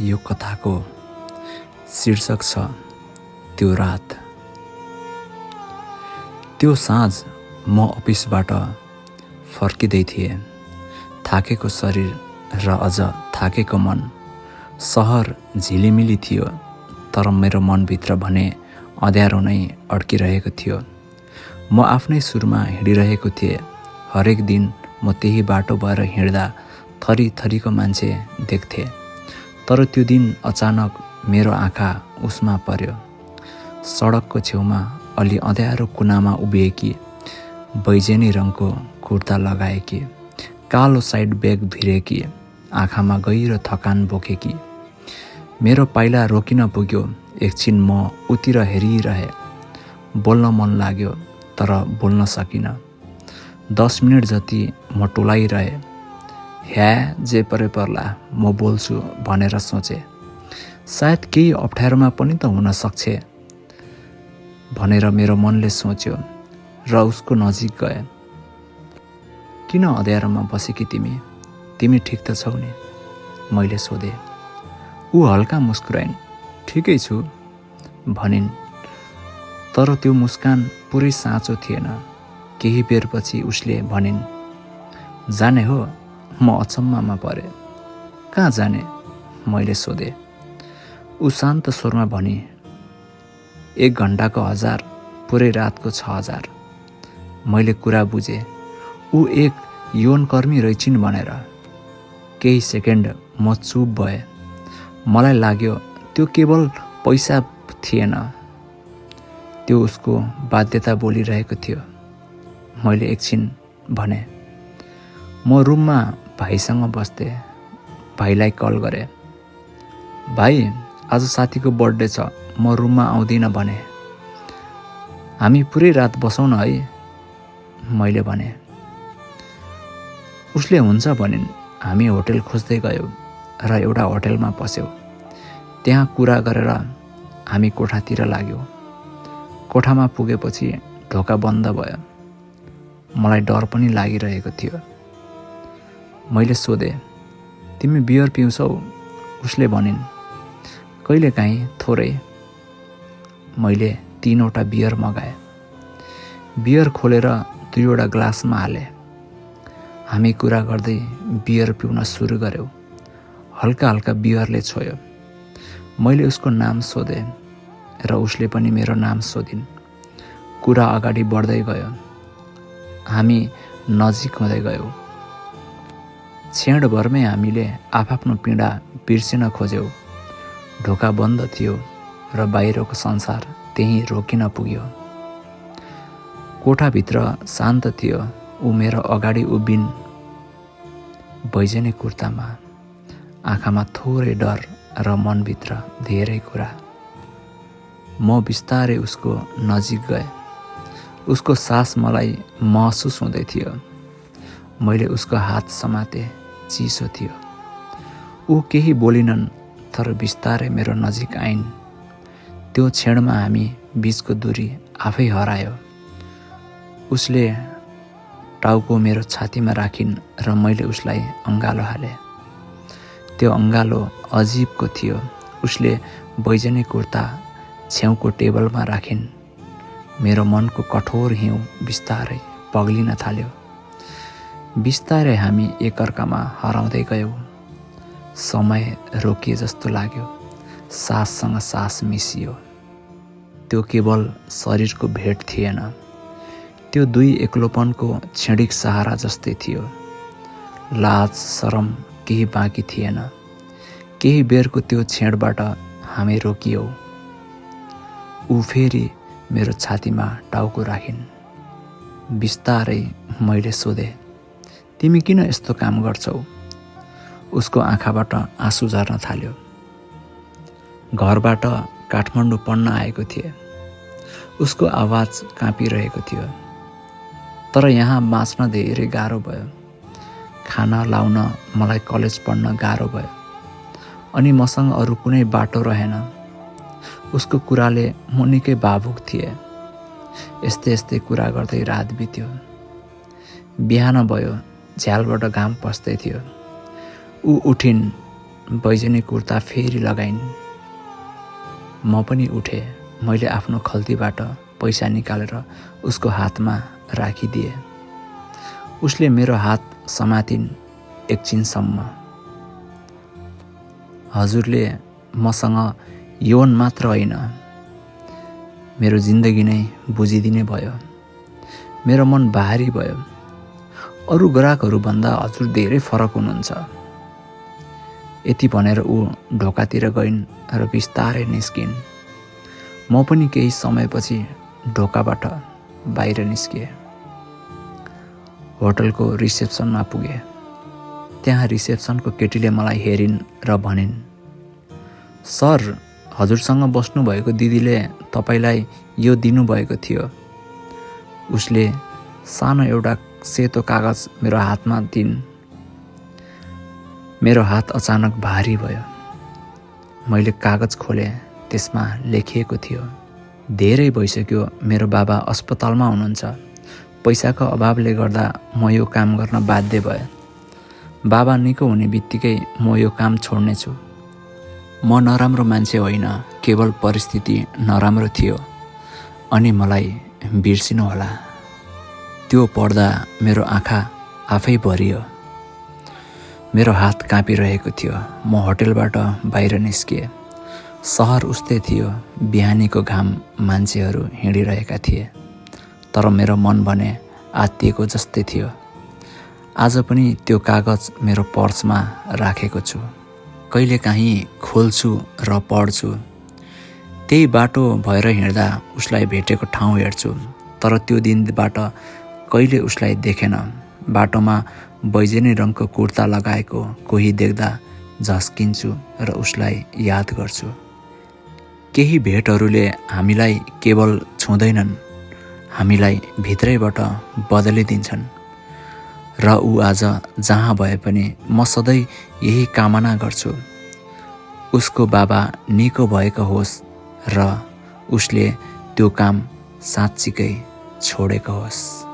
यो कथाको शीर्षक छ त्यो रात। त्यो साँझ म अफिसबाट फर्किँदै थिएँ। थाकेको शरीर र अझ थाकेको मन। सहर झिलिमिली थियो, तर मेरो मनभित्र भने अँध्यारो नै अड्किरहेको थियो। म आफ्नै सुरमा हिँडिरहेको थिएँ। हरेक दिन म त्यही बाटो भएर हिँड्दा थरी थरीको मान्छे देख्थेँ। तर त्यो दिन अचानक मेरो आँखा उसमा पर्यो। सडकको छेउमा अलि अँध्यारो कुनामा उभिएकी, बैजेनी रङको कुर्ता लगाएकी, कालो साइड ब्याग भिरेकी, आँखामा गहिरो थकान बोकेकी। मेरो पाइला रोकिन पुग्यो। एकछिन म उतिर हेरिरहेँ। बोल्न मन लाग्यो, तर बोल्न सकिनँ। 10 मिनट जति म टोलाइरहेँ। ह्या जे परे पर्ला, म बोल्छु भनेर सोचेँ। सायद केही अप्ठ्यारोमा पनि त हुन सक्छ भनेर मेरो मनले सोच्यो र उसको नजिक गए। किन अँध्यारोमा बसेकी तिमी? तिमी ठिक त छौ नि? मैले सोधेँ। ऊ हल्का मुस्कुराइन्। ठिकै छु भनिन्, तर त्यो मुस्कान पुरै साँचो थिएन। केही बेरपछि उसले भनिन्, जाने हो? म अचम्ममा परेँ। कहाँ जाने? मैले सोधेँ। ऊ शान्त स्वरमा भनी, 1 घन्टाको 1000, पुरै रातको 6000। मैले कुरा बुझेँ। ऊ एक यौनकर्मी रहेछिन् भनेर। केही सेकेन्ड म चुप भएँ। मलाई लाग्यो त्यो केवल पैसा थिएन, त्यो उसको बाध्यता बोलिरहेको थियो। मैले एकछिन भने, म रुममा भाइसँग बस्थेँ। भाइलाई कल गरेँ। भाइ, आज साथीको बर्थडे छ, म रुममा आउँदिनँ भने। हामी पुरै रात बसौँ न है? मैले भने। उसले हुन्छ भनिन्। हामी होटेल खोज्दै गयौँ र एउटा होटेलमा पस्यौँ। त्यहाँ कुरा गरेर हामी कोठातिर लाग्यौँ। कोठामा पुगेपछि ढोका बन्द भयो। मलाई डर पनि लागिरहेको थियो। मैले सोधेँ, तिमी बियर पिउँछौ? उसले भनिन्, कहिलेकाहीँ थोरै। मैले 3वटा बियर मगाएँ। बियर खोलेर 2वटा ग्लासमा हालेँ। हामी कुरा गर्दै बियर पिउन सुरु गऱ्यौँ। हल्का हल्का बियरले छोयो। मैले उसको नाम सोधेँ र उसले पनि मेरो नाम सोधिन्। कुरा अगाडि बढ्दै गयो। हामी नजिक हुँदै गयौँ। क्षणभरमै हामीले आफआफ्नो पीडा बिर्सिन खोज्यौँ। ढोका बन्द थियो र बाहिरको संसार त्यहीँ रोकिन पुग्यो। कोठाभित्र शान्त थियो। ऊ मेरो अगाडि उभिन्, बैजनी कुर्तामा, आँखामा थोरै डर र मनभित्र धेरै कुरा। म बिस्तारै उसको नजिक गएँ। उसको सास मलाई महसुस हुँदै थियो। मैले उसको हात समातेँ। चिसो थियो। ऊ केही बोलिनन्, तर बिस्तारै मेरो नजिक आइन्। त्यो क्षणमा हामी बीचको दूरी आफै हरायो। उसले टाउको मेरो छातीमा राखिन् र मैले उसलाई अँगालो हालेँ। त्यो अँगालो अजीबको थियो। उसले बैजनी कुर्ता छेउको टेबलमा राखिन्। मेरो मनको कठोर हिउँ बिस्तारै पग्लिन थाल्यो। बिस्तारै हामी एकअर्कामा हराउँदै गयौँ। समय रोकिए जस्तो लाग्यो। साससँग सास मिसियो। त्यो केवल शरीरको भेट थिएन, त्यो दुई एक्लोपनको क्षणिक सहारा जस्तै थियो। लाज शरम केही बाँकी थिएन। केही बेरको त्यो क्षणबाट हामी रोकियौँ। ऊ फेरि मेरो छातीमा टाउको राखिन्। बिस्तारै मैले सोधेँ, तिमी किन यस्तो काम गर्छौ? उसको आँखाबाट आँसु झर्न थाल्यो। घरबाट काठमाडौँ पढ्न आएको थिएँ। उसको आवाज काँपिरहेको थियो। तर यहाँ बाँच्न धेरै गाह्रो भयो। खाना लाउन मलाई कलेज पढ्न गाह्रो भयो। अनि मसँग अरू कुनै बाटो रहेन। उसको कुराले म निकै भावुक थिएँ। यस्तै यस्तै कुरा गर्दै रात बित्यो। बिहान भयो। झ्यालबाट घाम पस्दै थियो। ऊ उठिन्। बैजनी कुर्ता फेरि लगाइन्। म पनि उठे। मैले आफ्नो खल्तीबाट पैसा निकालेर उसको हातमा राखिदिए। उसले मेरो हात समातिन् एकछिनसम्म। हजुरले मसँग यौन मात्र होइन, मेरो जिन्दगी नै बुझिदिने भयो। मेरो मन भारी भयो। अरू ग्राहकहरूभन्दा हजुर धेरै फरक हुनुहुन्छ। यति भनेर ऊ ढोकातिर गइन् र बिस्तारै निस्किन्। म पनि केही समयपछि ढोकाबाट बाहिर निस्किएँ। होटलको रिसेप्सनमा पुगेँ। त्यहाँ रिसेप्सनको केटीले मलाई हेरिन् र भनिन्, सर, हजुरसँग बस्नुभएको दिदीले तपाईँलाई यो दिनुभएको थियो। उसले सानो एउटा सेतो कागज मेरो हातमा दिइन्। मेरो हात अचानक भारी भयो। मैले कागज खोलेँ। त्यसमा लेखिएको थियो, धेरै भइसक्यो मेरो बाबा अस्पतालमा हुनुहुन्छ। पैसाको अभावले गर्दा म यो काम गर्न बाध्य भएँ। बाबा निको हुने बित्तिकै म यो काम छोड्नेछु। म नराम्रो मान्छे होइन, केवल परिस्थिति नराम्रो थियो अनि मलाई बिर्सिनुहोला। त्यो पढ्दा मेरो आँखा आफै भरियो। मेरो हात काँपिरहेको थियो। म होटलबाट बाहिर निस्किएँ। सहर उस्तै थियो। बिहानीको घाम, मान्छेहरू हिँडिरहेका थिए, तर मेरो मन भने आत्तिएको जस्तै थियो। आज पनि त्यो कागज मेरो पर्समा राखेको छु। कहिलेकाहीँ खोल्छु र पढ्छु। त्यही बाटो भएर हिँड्दा उसलाई भेटेको ठाउँ हेर्छु, तर त्यो दिनबाट कहिले उसलाई देखेन। बाटोमा बैजनी रङको कुर्ता लगाएको कोही देख्दा झस्किन्छु र उसलाई याद गर्छु। केही भेटहरूले हामीलाई केवल छुँदैनन्, हामीलाई भित्रैबाट बदलिदिन्छन्। र ऊ आज जहाँ भए पनि म सधैँ यही कामना गर्छु, उसको बाबा निको भएको होस् र उसले त्यो काम साँच्चीकै छोडेको होस्।